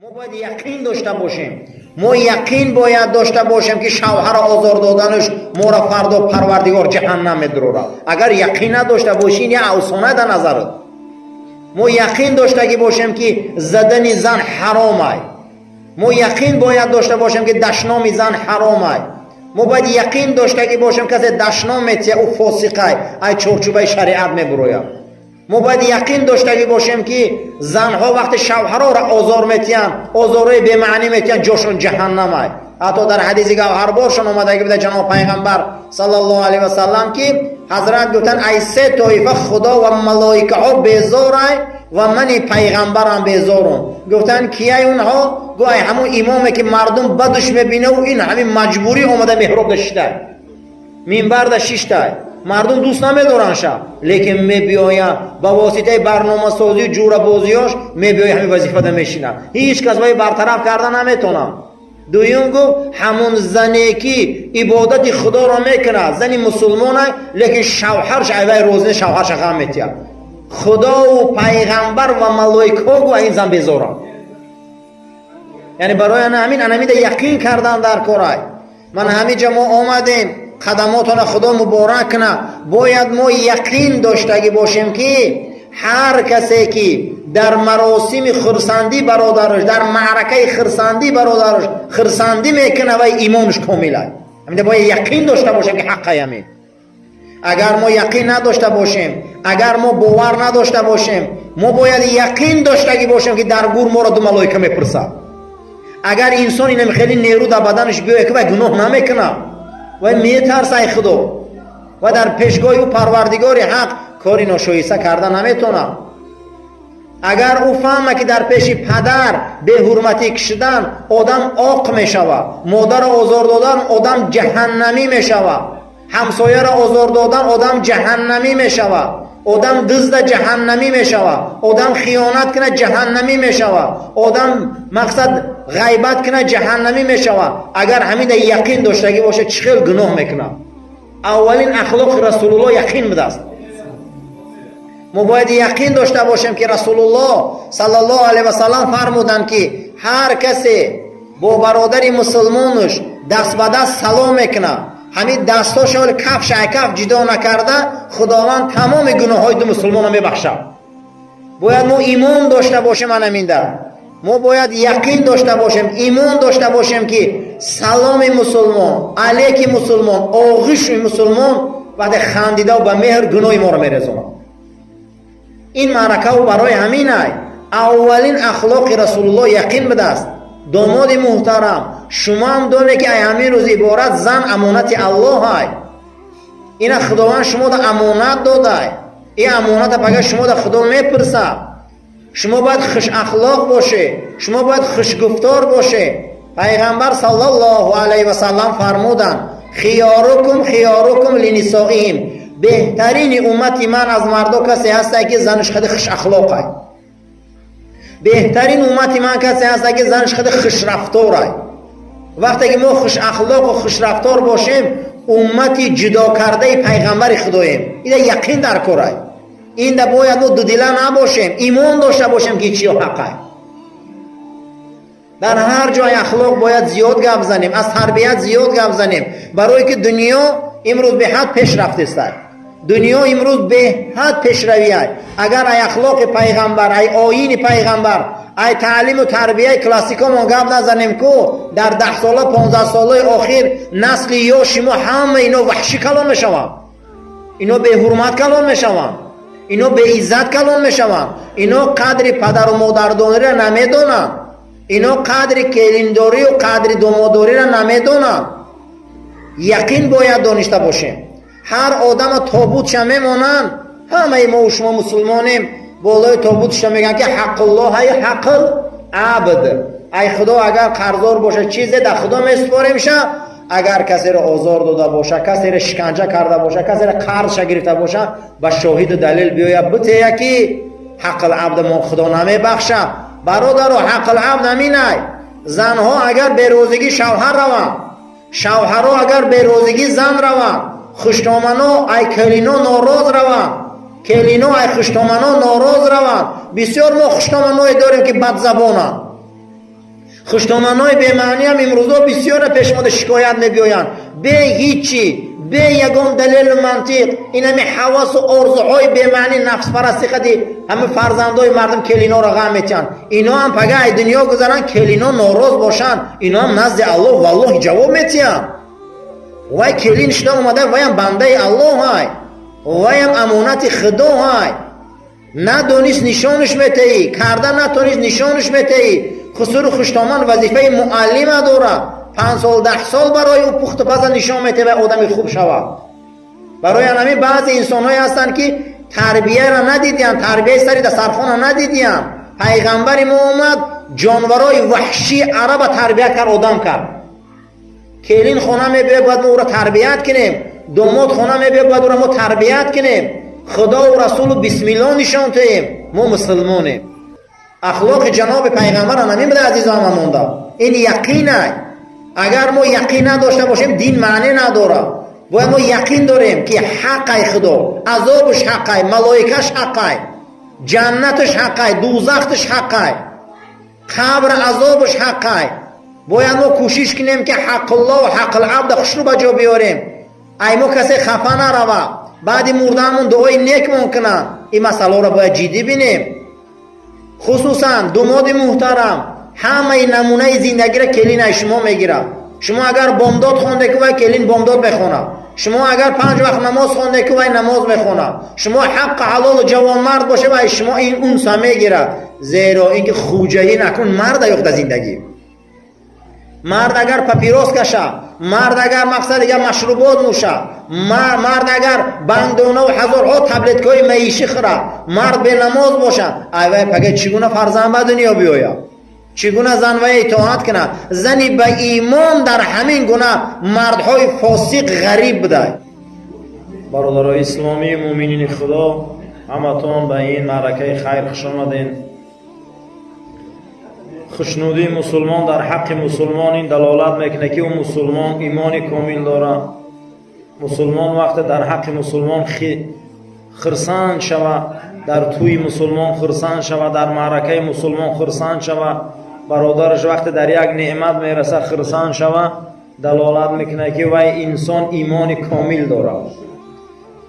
Мо бояд яқин дошта бошем, мо яқин бояд дошта бошем, ки шавҳаро озор доданаш моро фардо Парвардигор ҷаҳаннам медурорад. Агар яқин надошта бошӣ, ин я афсона дар назарат. Мо яқин доштагӣ бошем, ки задани зан ҳаромай. Мо яқин бояд дошта бошем, ки дашноми зан ҳаромай. Мо бояд яқин доштагӣ бошем, касе дашном метия, ӯ фосиқай, ай чорчӯбаи шариат мебурояд. Мо бояд яқин доштагӣ бошем, ки занҳо вақте шавҳароро озор метиҳанд, озорҳои бемаънӣ метиҳанд, ҷошон ҷаҳаннамай. Ҳатто дар ҳадиси гавҳарборшон омадагӣ буда, ҷаноб Пайғамбар саллаллоҳу алайҳи васаллам, ки ҳазрат гуфтанд: ай се тоифа Худо ва малоикаҳо безорай ва мани пайғамбарам безорум. Гуфтанд: кияй онҳо? Гу: ай ҳамун имоме, ки мардум бадуш мебинаву ин ҳамин маҷбурӣ омада меҳробда шиштай, минбарда шиштай, мардум дӯст намедоранд ша, лекин мебиёяд, ба воситаи барномасозию ҷӯрабозиёш мебиёяд, ҳамин вазифада мешинад, ҳеҷ кас вай бартараф карда наметонам. Дуюм гуфт: ҳамун зане, ки ибодати Худоро мекунад, зани мусулмона, лекин шавҳарш айвай розӣ, шавҳарша ғам метиҳад. Худову пайғамбар ва малоикаҳо, гу, ин зан безоранд. Яъне барои ана ҳамин анамида яқин кардан дар корай. Ман ҳамиҷа мо омадем, қадамотона Худо муборак кунад. Бояд мо яқин доштагӣ бошем, ки ҳар касе, ки дар маросими хурсандӣ бародараш, дар маъракаи хурсандӣ бародараш хурсандӣ мекунад, вай имонаш комилай. Ҳамида бояд яқин дошта бошем, ки ҳаққай ҳамин. Агар мо яқин надошта бошем, агар мо бовар надошта бошем, мо бояд яқин доштагӣ бошем, ки дар гур моро ду малоика мепурсад. Агар инсон инам хеле нерӯ дар баданаш биёяд, ки вай гуноҳ намекунад, вай метарса ай Худо ва дар пешгоҳи ӯ Парвардигори ҳақ кори ношоиста карда наметонад. Агар ӯ фаҳма, ки дар пеши падар беҳурматӣ кашидан одам оқ мешавад, модарро озор додан одам ҷаҳаннамӣ мешавад, ҳамсояро озор додан одам ҷаҳаннамӣ мешавад, одам дизда ҷаҳаннамӣ мешавад, одам хиёнат кунад ҷаҳаннамӣ мешавад, одам мақсад ғайбат кунад ҷаҳаннамӣ мешавад, агар ҳамида яқин доштагӣ бошад, чӣ хел гуноҳ мекунад? Аввалин ахлоқи Расулуллоҳ яқин будааст. Мо бояд яқин дошта бошем, ки Расулуллоҳ саллаллоҳу алайҳи васаллам фармуданд, ки ҳар касе бо бародари мусулмонаш даст ба даст салом мекунад, ҳамин дастошо кафш ай каф ҷидо накарда, Худованд тамоми гуноҳҳои ду мусулмонро мебахшад. Бояд мо имон дошта бошем. Анаминда мо бояд яқин дошта бошем, имон дошта бошем, ки саломи мусулмон, алеки мусулмон, оғиши мусулмон вақте хандидау ба меҳр гуноҳи моро мерезонад. Ин маъракаву барои ҳамин ай аввалин ахлоқи Расулуллоҳ яқин будааст. Домоди муҳтарам, шумоам доне, ки ай ҳамин рӯз иборат зан амонати Аллоҳ ай. Ина Худованд шумода амонат додай. Ин амоната пага шумода Худо мепурсад. Шумо бояд хушахлоқ боше, шумо бояд хушгуфтор боше. Пайғамбар саллаллоҳу алайҳи васаллам фармуданд: خياركم خياركم لنسائهم. Беҳтарини уммати ман аз мардо касе ҳастае, ки занаш хеле хушахлоқай. Беҳтарин уммати ман касе ҳастае, ки занаш хеле хушрафторай. Вақте ки мо хушахлоқу хушрафтор бошем, уммати ҷудокардаи пайғамбари Худоем. Ида яқин дар корай. Инда бояд мо дудила набошем, имон дошта бошем, ки чиё ҳақай. Дар ҳар ҷой ахлоқ бояд зиёд гап занем, аз тарбият зиёд гап занем, барое ки дунё имрӯз беҳад пеш рафтеста, дунё имрӯз беҳад пешравиай. Агар ай ахлоқи пайғамбар, ай оини пайғамбар, ай таълиму тарбияи классикомон гап назанем ку, дар 10 сола, 15 солаи охир насли ёши мо ҳама ино ваҳшӣ калон мешаванд, ино беҳурмат калон мешаванд, ино беиззат калон мешаванд, ино қадри падару модардониро намедонанд, ино қадри келиндорию қадри домодориро намедонанд. Яқин бояд доништа бошем. Ҳар одама тобутша мемонанд, ҳамаи мо шумо мусулмонем, болои тобутша мегӯянд, ки ҳаққуллоҳ ҳаққул абд. Ай Худо агар қарздор бошад чизе, дар Худо месупоремша. Агар касеро озор дода боша, касеро шиканҷа карда боша, касеро қарзша гирифта боша, ба шоҳиду далел биёя битея, ки ҳаққил абд мо Худо намебахша. Бародаро, ҳаққил абд ҳаминай. Занҳо агар берозигӣ шавҳар раванд, шавҳаро агар берозигӣ зан раванд, хуштомано ай келино нороз раванд, келино ай хуштомано нороз раванд. Бисёр мо хуштоманое дорем, ки бадзабонанд. Хуштоманҳои бемаъниам имрӯзо бисёре пеш мода шикоят мебиёянд, бе ҳичи, бе ягон далелу мантиқ. Инами ҳавасу орзуҳои бемаъни, нафспарастӣ қади ҳама фарзандои мардум келиноро ғам метиҳанд. Ино ҳам пага ай дунё гузаранд, келино нороз бошанд, ино ҳам назди Аллоҳ, валлоҳи, ҷавоб метиҳанд. Вай келин шуда омада, ваям бандаи Аллоҳ ай, ваям амонати Худо ай. Надонист, нишонаш метаҳӣ, карда натонист, нишонаш метаҳӣ. Хусуру хуштоман вазифаи муаллима дорад. 5 сол, 10 сол барои ӯ пухту паза нишон метавад, одами хуб шавад. Барои ҳамин баъзе инсонҳое ҳастанд, ки тарбияро надидиянд, тарбияи сари дастархона надидиянд. Пайғамбари мо омад, ҷонварои ваҳшии араба тарбия кард, одам кард. Келин хона мебиёяд, бояд мо ӯро тарбият кунем. Домод хона мебиёяд, бояд ӯро мо тарбият кунем. Худову Расулу бисмилло нишон теем. Мо мусулмонем. Ахлоқи ҷаноби пайғамбар ҳамин буда, азизо, ҳама монда. Ин яқинай. Агар мо яқин надошта бошем, дин маъне надорад. Бояд мо яқин дорем, ки ҳаққай Худо, азобуш ҳаққай, малоикаш ҳаққай, ҷаннаташ ҳаққай, дузахташ ҳаққай, қабр азобуш ҳаққай. Бояд мо кӯшиш кунем, ки ҳаққуллоҳу ҳаққулабда хушрӯ ба ҷо биёрем, ай мо касе хафа нарава, баъди мурданмон дуои некмон кунанд. Ин масъаларо бояд ҷиддӣ бинем. Хусусан думоди муҳтарам, ҳамаи намунаи зиндагиро келинаи шумо мегирад. Шумо агар бомдод хонде, ку вай келин бомдод мехонад. Шумо агар панҷ вақт намоз хонде, ку вай намоз мехонад. Шумо ҳаққи ҳалолу ҷавонмард боше, вай шумо ин унса мегирад, зеро ин ки хуҷаин акнун марда ёфта зиндагӣ. Мард агар папирос каша, мард агар, мақсад, дигар машрубот нӯша, мард агар бангдонаву ҳазорҳо таблеткаҳои маишӣ хӯра, мард бенамоз боша, ай вай пага чӣ гуна фарзанд ба дунё биёяд? Чӣ гуна зан вай итоат кунад? Зани ба имон дар ҳамин гуна мардҳои фосиқ ғариб будай. Бародарои исломӣ, муъминини Худо, ҳаматон ба ин маъракаи хайр хуш омадем. Хушнудии мусулмон дар ҳаққи мусулмон ин далолат мекунад, ки ӯ мусулмон имони комил дорад. Мусулмон вақте дар ҳаққи мусулмон хирсанд шава, дар тӯи мусулмон хирсанд шава, дар маъракаи мусулмон хирсанд шава, бародараш вақте дар як неъмат мерасад хирсанд шава, далолат мекунад, ки вай инсон имони комил дорад.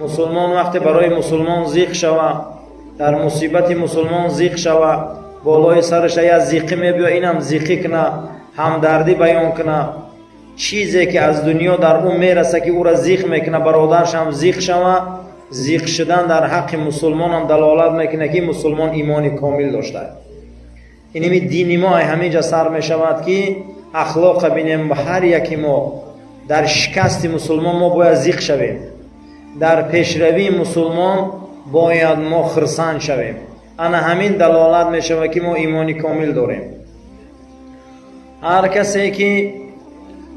Мусулмон вақте барои мусулмон зиқ шава, дар мусибати мусулмон зиқ шава, болои сараша як зиқӣ мебиё, инам зиқӣ куна, ҳамдардӣ баён куна, чизе ки аз дунё дар ӯ мераса, ки ӯра зиқ мекуна, бародаршам зиқ шава, зиқ шудан дар ҳаққи мусулмонам далолат мекунад, ки мусулмон имони комил дошта. Иними дини мо ай ҳамин ҷа сар мешавад, ки ахлоқа бинем. Ҳар яки мо дар шикасти мусулмон мо бояд зиқ шавем, дар пешравии мусулмон бояд мо хирсанд шавем. Ана ҳамин далолат мешавад, ки мо имони комил дорем. Ҳар касе ки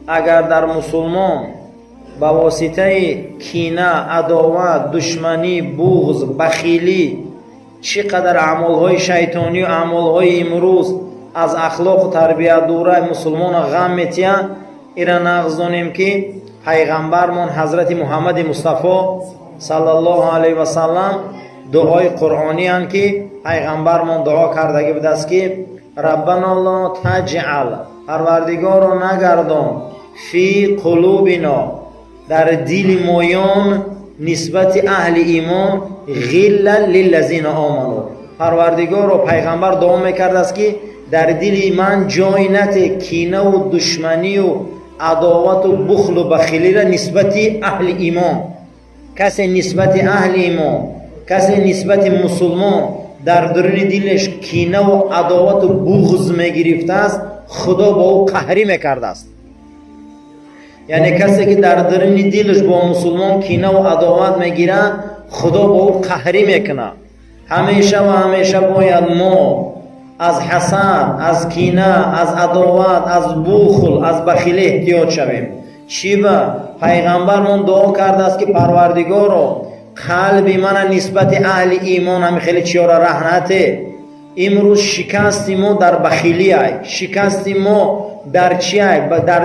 агар дар мусулмон ба воситаи кина, адоват, душманӣ, буғз, бахилӣ, чӣ қадар аъмолҳои шайтонию аъмолҳои имрӯз аз ахлоқу тарбият дура мусулмона ғам метиҳад, ира нағз донем, ки пайғамбармон ҳазрати Муҳаммади Мустафо саллаллоҳу алайҳи васаллам дуои қуръонианд, ки пайғамбармон дуо кардагӣ будааст, ки ربنا لا تجعل, Парвардигоро, нагардон, في قلوبنا, дар дили моён нисбати аҳли имон, غلا للذين آمنوا. Парвардигоро, пайғамбар дуо мекардааст, ки дар дили ман ҷой нате кинаву душманию адовату бухлу бахилира нисбати аҳли имон. Касе нисбати аҳли имон, касе нисбати мусулмон дар дуруни дилаш кинаву адовату буғз мегирифтааст, Худо бо ӯ қаҳрӣ мекардааст. Яъне касе ки дар дуруни дилаш бо мусулмон кинаву адоват мегирад, Худо бо ӯ қаҳрӣ мекунад. Ҳамеша ва ҳамеша бояд мо аз ҳасад, аз кина, аз адоват, аз бухл, аз бахилӣ эҳтиёт шавем. Чӣ ба пайғамбармон дуо кардааст, ки Парвардигоро, қалби мана нисбати аҳли имон ҳами хеле чиёра раҳ нате. Имрӯз шикасти мо дар бахилиай, шикасти мо дар чиай, дар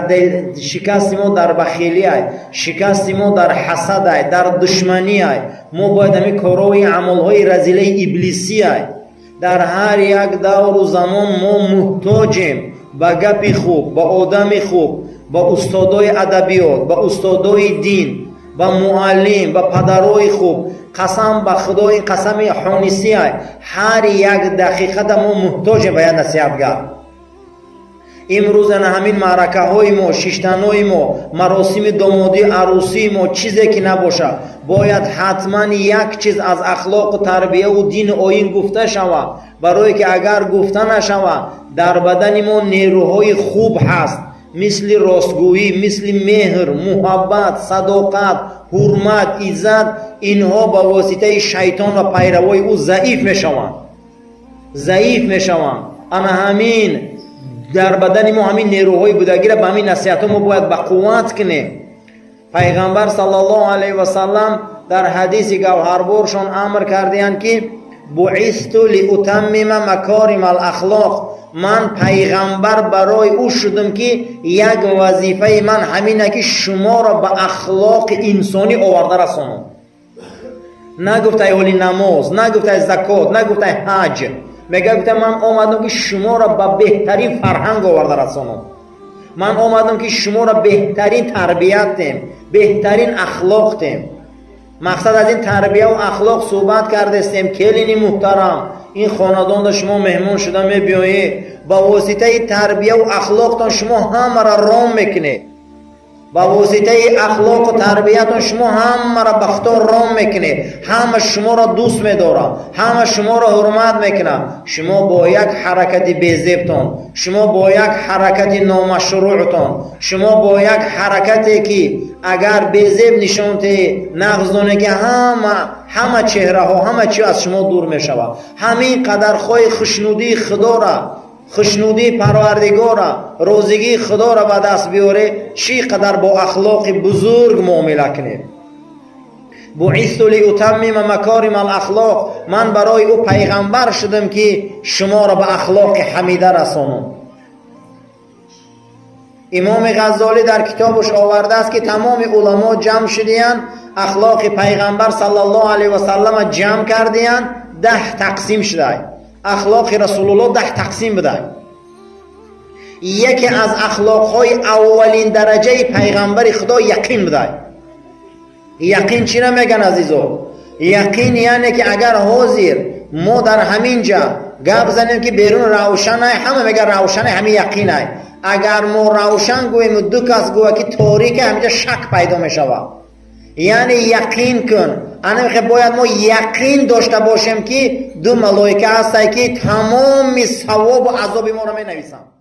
шикасти мо дар бахилиай, шикасти мо дар ҳасадай, дар душманиай. Мо бояд ҳамин корҳои, амалҳои разилаи иблисиай. Дар ҳар як давру замон мо муҳтоҷем. Ба гапи хуб, ба одами хуб, ба устодои адабиёт, ба устодои дин, ба муаллим, ба падарои хуб. Қасам ба Худо, ин қасами ҳонисия, ҳар як дақиқада мо муҳтоҷем ба як насиҳатгар. Имрӯз ана ҳамин маъракаҳои мо, шиштанои мо, маросими домодӣ, арӯсии мо, чизе ки набошад, бояд ҳатман як чиз аз ахлоқу тарбияву дину оин гуфта шавад, барое ки агар гуфта нашавад, дар бадани мо нерӯҳои хуб ҳаст, мисли ростгӯӣ, мисли меҳр, муҳаббат, садоқат, ҳурмат, иззат. Инҳо ба воситаи шайтон ва пайравои ӯ заиф мешаванд, заиф мешаванд. Ана ҳамин дар бадани мо ҳамин нерӯҳои будагиро ба ҳамин насиҳатҳо мо бояд ба қувват кунем. Пайғамбар саллаллоҳу алайҳи васаллам дар ҳадиси гавҳарборшон амр кардиянд, ки بعثت لأتمم مكارم الأخلاق. Ман пайғамбар барои ӯ шудам, ки як вазифаи ман ҳамина, ки шуморо ба ахлоқи инсонӣ оварда расонам. Нагуфтай ҳоли намоз, нагуфтай закот, нагуфтай ҳаҷ. Мега, гуфта, ман омадам, ки шуморо ба беҳтарин фарҳанг оварда расонам. Ман омадам, ки шуморо беҳтарин тарбият тем, беҳтарин ахлоқ тем. Мақсад аз ин тарбияву ахлоқ суҳбат кардестем. Келини муҳтарам, ин хонадонда шумо меҳмон шуда мебиёед, ба воситаи тарбияву ахлоқтон шумо ҳамаро ром мекунед. Ба воситаи ахлоқу тарбиятон шумо ҳамаро ба Худо ром мекунед. Ҳама шуморо дӯст медорад, ҳама шуморо ҳурмат мекунад. Шумо бо як ҳаракати безебтон, шумо бо як ҳаракати номашрӯътон, шумо бо як ҳаракате, ки агар безеб нишон диҳед, нағз доне, ки ҳама чеҳраҳо, ҳама чи аз шумо дур мешавад. Ҳамин қадар хоҳи хушнудии Худора, хушнудии Парвардигора, розигии Худоро ба даст биёре, чӣ қадар бо ахлоқи бузург муомила кунед. بعثت لأتمم مكارم الأخلاق. Ман барои ӯ пайғамбар шудам, ки шуморо ба ахлоқи ҳамида расонам. Имоми Ғаззолӣ дар китобаш овардааст, ки тамоми уламо ҷамъ шудиянд, ахлоқи пайғамбар саллаллоҳу алайҳи васаллама ҷамъ кардиянд, 10 тақсим шудай. Ахлоқи Расулуллоҳ 10 тақсим будай. Яке аз ахлоқҳои аввалин дараҷаи пайғамбари Худо яқин будай. Яқин чӣ меган, азизо? Яқин яъне ки агар ҳозир мо дар ҳамин ҷа гап занем, ки берун равшанай, ҳама мега равшанай, ҳамин яқинай. Агар мо равшан гӯему, ду кас гӯя, ки торика, ҳаминҷа шак пайдо мешавад. Яъне яқин кун. Анамихе бояд мо яқин дошта бошем, ки ду малоика ҳастай, ки тамоми савобу азоби моро менависанд.